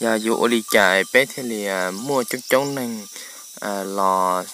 Yog yuav ua li cas peb thiaj li muaj coob coob neeg los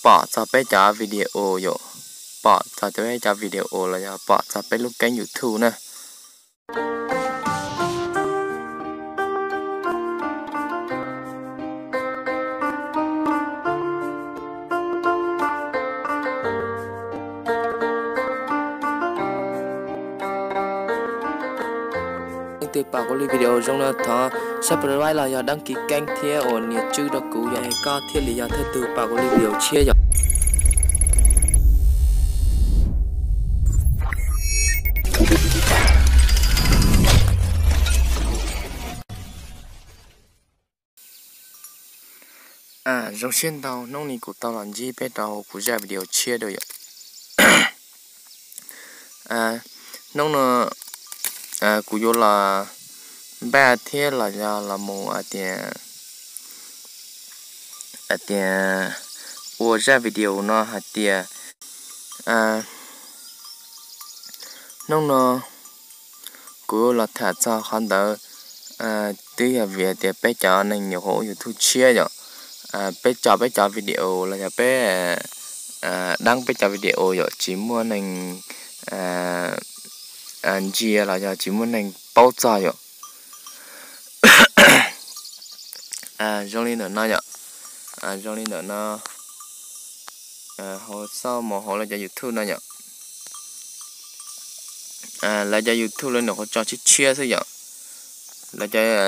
pom txog peb cov video yom, pom txog peb cov video los yog pom txog peb lub keeb YouTube na. Leej twg pom kuv li video zoo no thov subscribe los yog đăng ký kênh thiab ua nias tswb rau kuv yom, koj thiaj li yog thawj tug pom kuv li video tshiab yom. Zoo siab ntau hnub no kuv tau los ntsib peb rau kuv zaj video tshiab dua yom. Hnub no kuv yuav los npaj thiab los yog los mus hais tias, hais tias ua zaj video no hais tias hnub no kuv los tham txog qhov ntawd twb yog vim hais tias peb cov neeg nyuam qhuav ua YouTube tshiab yom, peb tso peb cov video los yog peb đăng peb cov video yom, tsis muaj neeg ntsia los yog tsis muaj neeg paub txog yom. Zoo li ntawm no yom, zoo li ntawm no, hauv xauj mus hauv lawv cov YouTube no yom, lawv cov YouTube lawv nyuam qhuav tso tshiab tshiab xwb yom.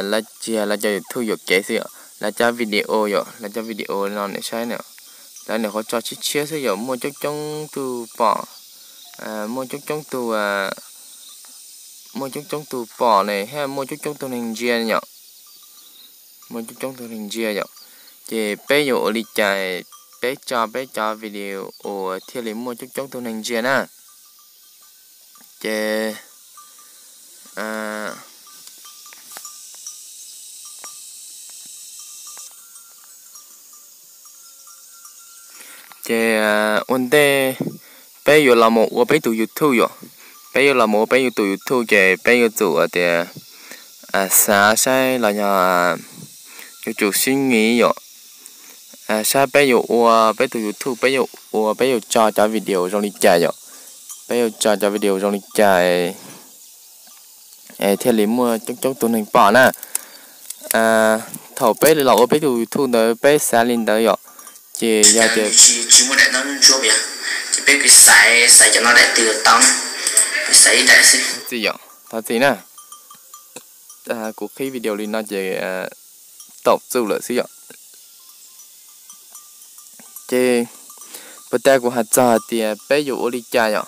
Lawv tsis yog lawv cov YouTube yuam kev xwb yom, lawv cov video yom, lawv cov video no nej saib na, lawv nyuam qhuav tso tshiab tshiab xwb yom, muaj coob coob tug pom, muaj coob coob tug, muaj coob coob tug pom ne thiab muaj coob coob tug neeg ntsia yom, muaj coob coob tug neeg ntsia yom. Ces peb yuav ua li cas peb tso peb cov video uas thiaj li muaj coob coob tug neeg ntsia na? Ces ces ua ntej peb yuav los mus ua peb tus YouTube yom, peb yuav los mus ua peb tus YouTube ces peb yuav tsum tias xav saib los yog yuav tsum sib nyiv yom, saib peb yuav ua peb tus YouTube, peb yuav ua peb yuav tso cov video zoo li cas yom, peb yuav tso cov video zoo li cas thiaj li muaj coob coob tus neeg pom na. Thaum peb los ua peb tus YouTube ntawd peb xav li ntawd yom, ces yog tias tsis muaj daim no ntsuab, ces peb xaiv, xaiv cov no daim twg tau, xaiv ib daim xwb. Thov txim na, kuv qhib video li no ces taum txuj lawm xwb yom. Ces puas tas kuv hais txog hais tias peb yuav ua li cas yom,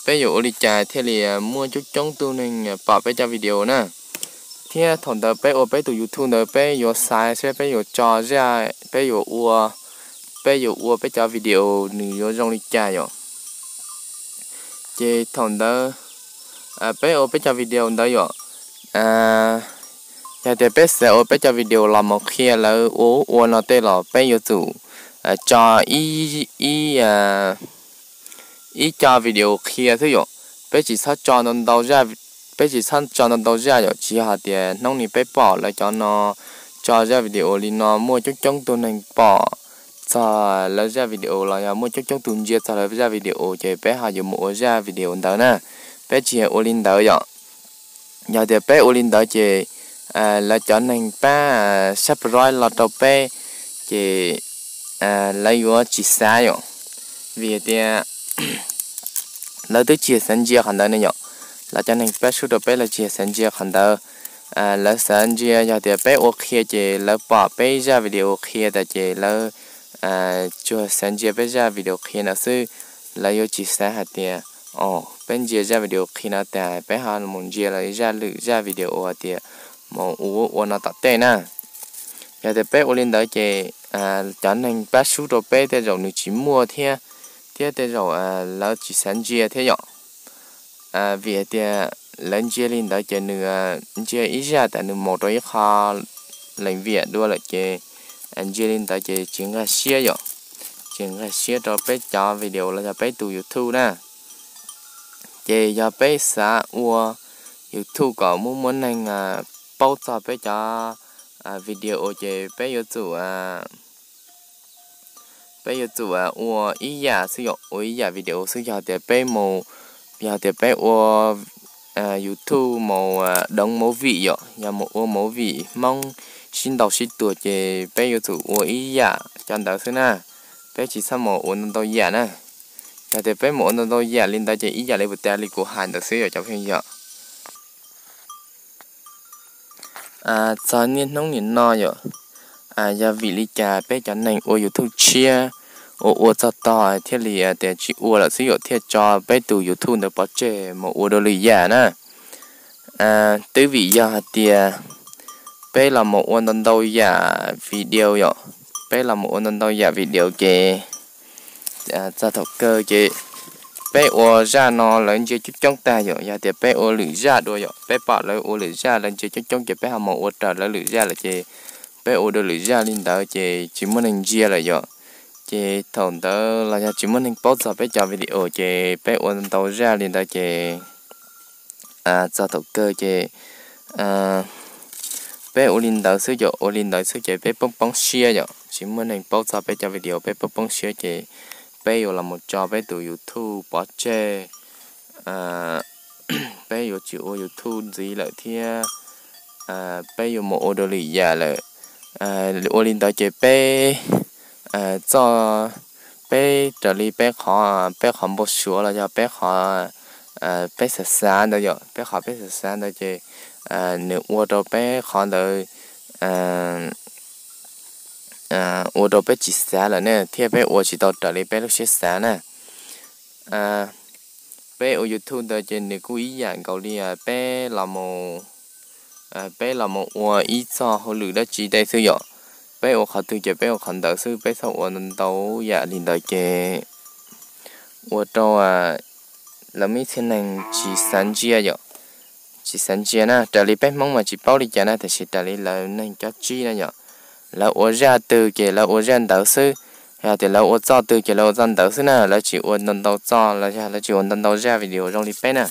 peb yuav ua li cas thiaj li muaj coob coob tug neeg pom peb cov video na. Thiab thaum ntawd peb ua peb tus YouTube ntawd peb yuav xaiv saib peb yuav tso zaj, peb yuav ua, peb yuav ua peb cov video nws yuav zoo li cas yom. Ces thaum ntawd peb ua peb cov video ntawd yom, yog tias peb xav ua peb cov video los mus qhia lawv ua ub ua no tej los peb yuav tsum tso ib, ib co video qhia xwb yom. Peb tsis txhob tso ntau ntau zaj, peb tsis txhob tso ntau ntau zaj yom, tsis yog hais tias hnub ni peb pom lawv cov no tso zaj video li no muaj coob coob tug neeg pom txog lawv zaj video los yog muaj coob coob tug ntsia txog lawv zaj video ces peb ho yuav mus ua zaj video ntawd na. Peb tsis yog ua li ntawd yom. Yog tias peb ua li ntawd ces lawv cov neeg pab subscribe los rau peb ces lawv yuav tsis xav yom, vim tias lawv twb tsis xav ntsia qhov ntawd ne yom. Lawv cov neeg pab sub rau peb lawv tsis xav ntsia qhov ntawd. Lawv xav ntsia yog tias peb ua qhia ces lawv pom peb zaj video qhia tas ces lawv tsuas xav ntsia peb zaj video qhia no xwb. Lawv yuav tsis xav hais tias, o, peb ntsia zaj video qhia no tas peb ho mus ntsia lawv zaj lwm zaj video hais tias mus ua ub ua no tom tej na. Yog tias peb ua li ntawd ces cov neeg pab sub rau peb tej zaum nws tsis muaj thiab, thiab tej zaum lawv tsis xav ntsia thiab yom. Vim hais tias lawv ntsia li ntawd ces nws ntsia ib zaj tas nws mus rau ib qho leej viam dua lawm ces ntsia li ntawd ces tsis nkag siab yom, tsis nkag siab rau peb cov video los yog peb tus YouTube na. Ces yog peb xav ua YouTube kom muaj muaj neeg paub txog peb cov video ces peb yuav tsum peb yuav tsum ua ib yam xwb yom, ua ib yam video xwb. Yog tias peb mus, yog tias peb ua YouTube mus doov movie yom, yog mus ua movie Hmoob sib ntaus sib tua ces peb yuav tsum ua ib yam cov ntawd xwb na. Peb tsis txhob mus ua ntau ntau yam na. Yog tias peb mus ua ntau ntau yam li ntawd ces ib yam li puas tas li kuv hais ntawd xwb yom cov phooj ywg. Txog niaj hnub nim no yom, yog vim li cas peb cov neeg ua YouTube tshiab ua ua txog tog thiaj li tias tsis ua lawm xwb yom, thiaj tso peb tus YouTube ntawd pov tseg mus ua dua lwm yam na. Twb vim yog hais tias peb los mus ua ntau ntau yam video yom, peb los mus ua ntau ntau yam video ces txog thaum kawg ces peb ua zaj no lawv ntsia coob coob tag yom. Yog tias peb ua lwm zaj dua yom, peb pom lawv ua lwm zaj lawv ntsia coob coob ces peb ho mus ua raws lawv lwm zaj lawm ces peb ua dua lwm zaj li ntawd ces tsis muaj neeg ntsia lawm yom. Ces thaum ntawd los yog tsis muaj neeg paub txog peb cov video ces peb ua ntau zaj li ntawd ces txog thaum kawg ces peb ua li ntawd xwb yom, ua li ntawd xwb ces peb poob poob siab yom, tsis muaj neeg paub txog peb cov video, peb poob poob siab ces peb yuav los mus tso peb tus YouTube pov tseg. Peb yuav tsis ua YouTube ntxiv lawm thiab peb yuav mus ua dua lwm yam lawm. Ua li ntawd ces peb txoj, peb raws li peb qhov, peb qhov npau suav los yog peb qhov peb xav xav ntawd yom, peb qhov peb xav xav ntawd ces nws ua rau peb qhov ntawd ua rau peb tsis xav lawm ne, thiab peb ua tsis tau raws li peb lub siab xav na. Peb ua YouTube ntawd ces nws kuj ib yam nkaus li peb los mus, peb los mus ua ib txoj hauj lwm dab tsi tej xwb yom. Peb ua qhov twg ces peb ua qhov ntawd xwb, peb txhob ua ntau yam li ntawd ces ua rau lawv muaj ib txhia neeg tsis xav ntsia yom, tsis xav ntsia na. Raws li peb Hmoob mas tsis paub li cas na, tiam sis raws li lawv neeg cov tsib na yom, lawv ua zaj twg ces lawv ua zaj ntawd xwb. Yog tias lawv ua txoj twg ces lawv ua txoj ntawd xwb na, lawv tsis ua ntau ntau txoj los yog lawv tsis ua ntau ntau zaj video zoo li peb na.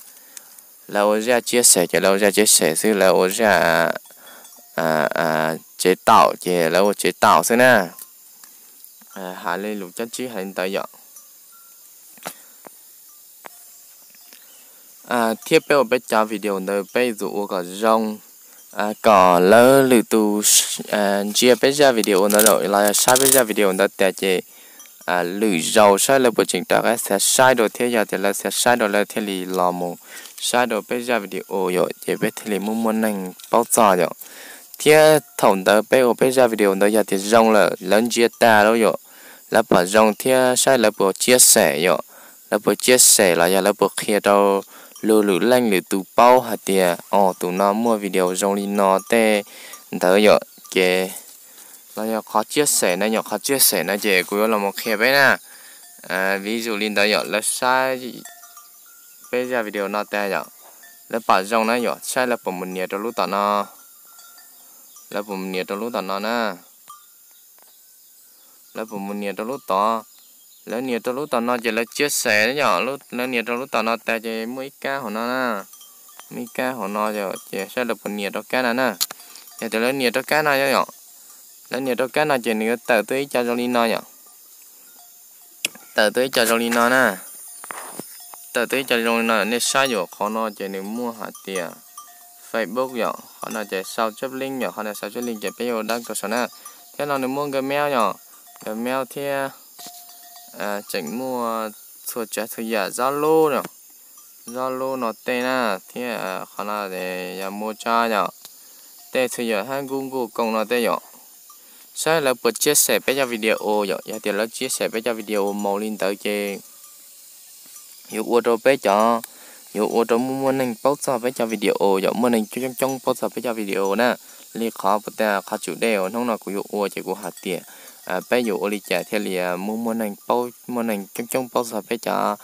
Lawv ua zaj tsiab xem ces lawv ua zaj tsiab xem xwb, lawv ua zaj tsev taum ces lawv ua tsev taum xwb na. Hais li lus cab tsib hais li ntawd yom. Thiab peb ua peb cov video ntawd peb yuav tsum ua kom zoo, kom lawv lwm tus ntsia peb zaj video ntawd los saib peb zaj video ntawd tas ces lwm zaus saib lawv puas tseem rov qab xav saib dua thiab, yog tias lawv xav saib dua lawv thiaj li los mus saib dua peb zaj video yom, ces peb thiaj li muaj muaj neeg paub txog yom. Thiab thaum ntawd peb ua peb zaj video ntawd yog tias zoo lawm lawv ntsia tas lawm yom, lawv pom zoo thiab saib lawv puas tsiab xem yom, lawv puas tsiab xem los yog lawv puas qhia rau luag lwm leej lwm tus paub hais tias, o, tus no muaj video zoo li no tej ntawd yom. Ces los yog qhov tsiab xem na yom, qhov tsiab xem no ces kuv yuav los mus qhia peb na. Vis zus li ntawd yom, lawv saib peb zaj video no tas yom, lawv pom zoo na yom, saib lawv puas mus nias rau lub tom no, lawv puas mus nias rau lub tom no na. Lawv puas mus nias rau lub tod? Lawv nias rau lub tom no ces lawv tsiab xem yom, lawv nias rau lub tom no tas ces muaj ib kab hauv no na, muaj ib kab hauv no yom, ces saib lawv puas nias rau kab no na. Yog tias lawv nias rau kab no yom, lawv nias rau kab no ces nws yuav tawm tuaj ib co zoo li no yom, tawm tuaj ib co zoo li no na. Tawm tuaj ib co zoo li no, nej saib yom, qhov no ces nws muaj hais tias Facebook yom, qhov no ces sau tsab link yom, qhov no sau tsab link ces peb yuav dab rau saum na. Thiab no nws muaj Gmail yom, Gmail thiab tseem muaj txhua tsav txhua yam, Zalo yom, Zalo no tej na, thiab qhov no yog mua tsa yom, tej txhua yam hab Google Chrome no tej yom. Saib lawv puas tsiab xem peb cov video yom, yog tias lawv tsiab xem peb cov video mus li ntawd ces yuav ua rau peb cov, yuav ua rau muaj muaj neeg paub txog peb cov video yom, muaj neeg coob coob coob paub txog peb cov video na. Li qhov puas tas qhov tsum dej uas hnub no kuv yuav ua ces kuv hais tias peb yuav ua li cas thiaj li muaj muaj neeg paub, muaj neeg coob coob paub txog peb cov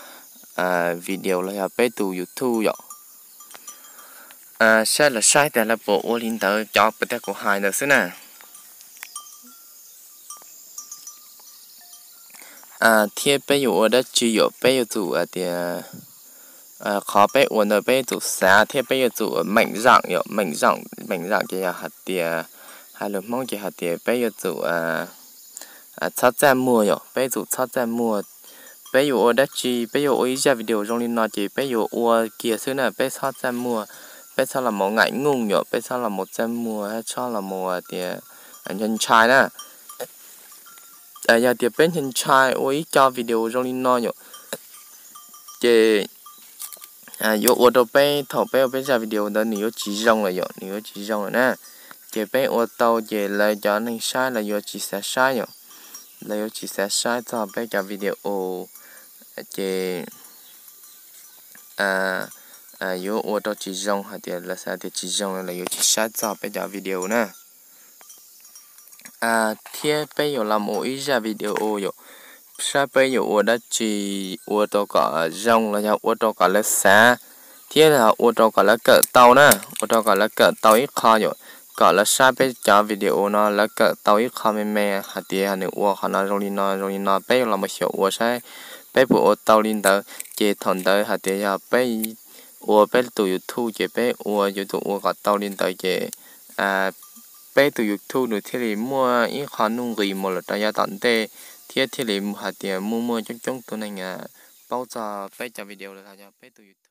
video los yog peb tus YouTube yom. Saib lawv saib tas lawv puas ua li ntawd cov puas tas kuv hais ntawd xwb na. Thiab peb yuav ua dab tsi yom, peb yuav tsum hais tias Qhov peb ua ntawd peb yuav tsum xav thiab peb yuav tsum meem zam yom, meem zam, meem zam ces yog hais tias, hais lus Hmoob ces hais tias peb yuav tsum txhob txaj muag yom, peb yuav tsum txhob txaj muag. Peb yuav ua dab tsi, peb yuav ua ib zaj video zoo li no ces peb yuav ua kiag xwb na, peb txhob txaj muag, peb txhob los mus ngaim ngooj yom, peb txhob los mus txaj muag, txhob los mus tias ntshai ntshai na. Yog tias peb ntshai ntshai ua ib co video zoo li no yom, ces yuav ua rau peb thaum peb ua peb zaj video ntawd nws yuav tsis zoo lawm yom, nws yuav tsis zoo lawm na. Ces peb ua tau ces lawv cov neeg saib lawv yuav tsis xav saib yom, lawv yuav tsis xav saib txog peb cov video, ces yuav ua rau tsis zoo, hais tias lawv xav tias tsis zoo lawm lawv yuav tsis saib txog peb cov video na. Thiab peb yuav los ua ib zaj video yom, saib peb yuav ua dab tsi ua rau kom zoo los yog ua rau kom lawv xav, thiab ua rau kom lawv kawm tau na, ua rau kom lawv kawm tau ib qho yom, kom lawv saib peb cov video no lawv kawm tau ib qho me me hais tias nws ua qhov no zoo li no zoo li no, peb yuav los mus xyaum ua saib peb puas ua tau li ntawd. Ces thaum ntawd hais tias yog peb ua peb tus YouTube ces peb ua yuav tsum ua kom tau li ntawd ces peb tus YouTube nws thiaj li muaj ib qho nuj nqis mus lawm rau yav tom ntej, thiab thiaj li hais tias muaj muaj coob coob tus neeg paub txog peb cov video los yog peb tus YouTube.